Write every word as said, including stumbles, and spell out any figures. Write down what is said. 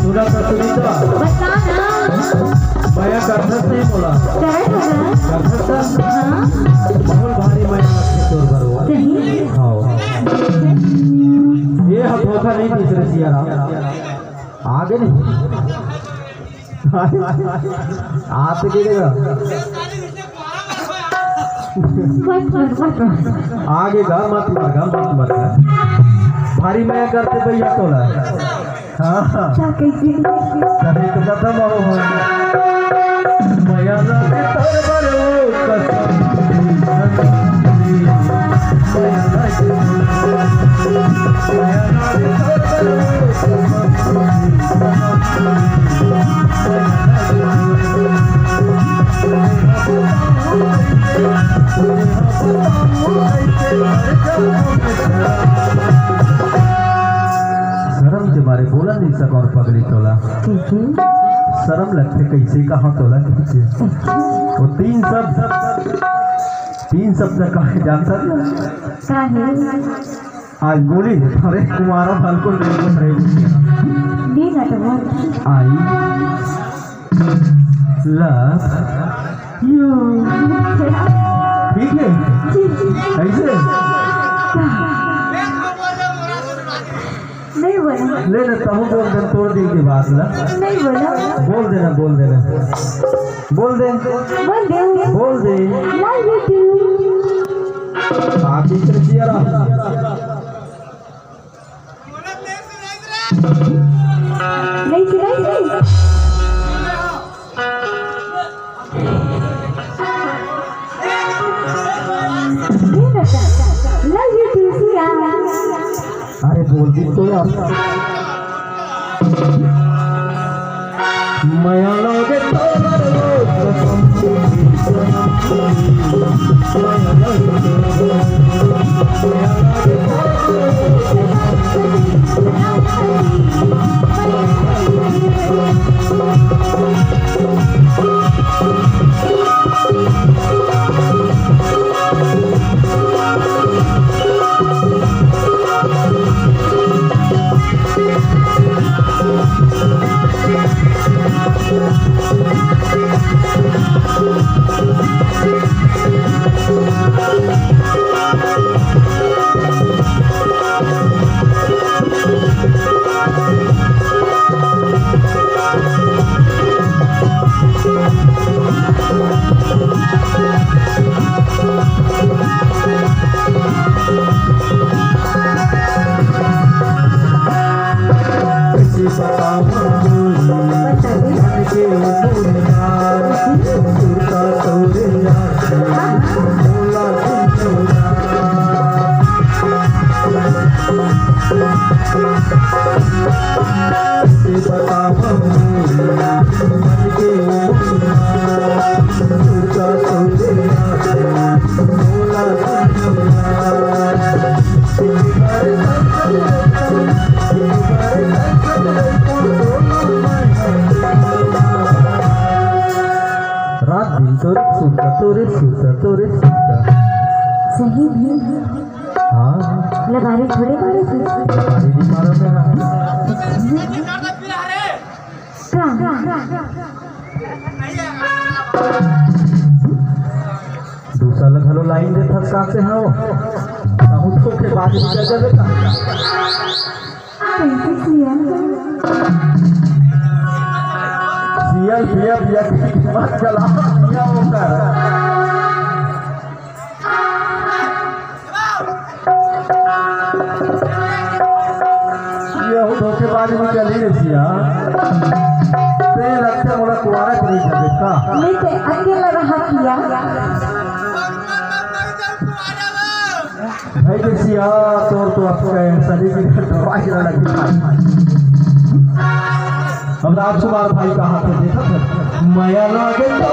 सुना तो सुनीता। बता ना। मया करथस नहीं मोला। करत हो ना। करथस ना? हाँ। बहुत भारी मया लगथे तोर बर वो। सही? हाँ। ये ह धोखा नहीं दीस रे सिया राम। आगे नहीं। आते के गा। मत, मत, मत, मत। आगे गा, मत मर गा, मत मर गा। भारी मया करथे भैया तोला। हाँ, हाँ। क्या कहिथे? कभी तो खत्म हो। मया लागे तोर बर वो कस शरम के मारे बोला नहीं सकों पगली तोला। शरम लगथे, कइसे कहा तोला, कइसे? वो तीन शब्द, तीन शब्द कहे जानता ना? का है? आज बोली है, अरे कुमारा बाल को नहीं बोल रहे। नहीं ना तो बोल। I love you। ठीक है, ऐसे। नहीं बोला। ले ना, तहु बोल दे, तोर दिल के बात ला। नहीं बोला। बोल देना, बोल देना। बोल दे। बोल दे। बोल दे। Love you too। आप इधर किया रहा। नहीं सुनाई दे। ये बता, love you too, सिया। अरे बोल दी तो यार। मया लागे तोर रूप। रात दिन तोरे सुरता, तोरे सुरता, तोरे सुरता। सही में? हाँ। लबारी थोड़े मारे थे। लबारी नहीं मारो मेरा। का? दूसरा ला घलो लाइन दे फंस कहाँ से हो? बहुत धोखेबाज हो गया जब का। कैसे किया? सियल पिया पिया के मत चला, पिया होकर। ये हो धोखेबाज में चली रे सिया। ते लगते मोला कुआरा के नहीं जाबे का? नहीं ते अकेला रहा किया। भाई के सिया तोर तो आपके सभी की दवाई ना लगी। अब राजकुमार भाई का हाथ है, देखा था? मया लागे तो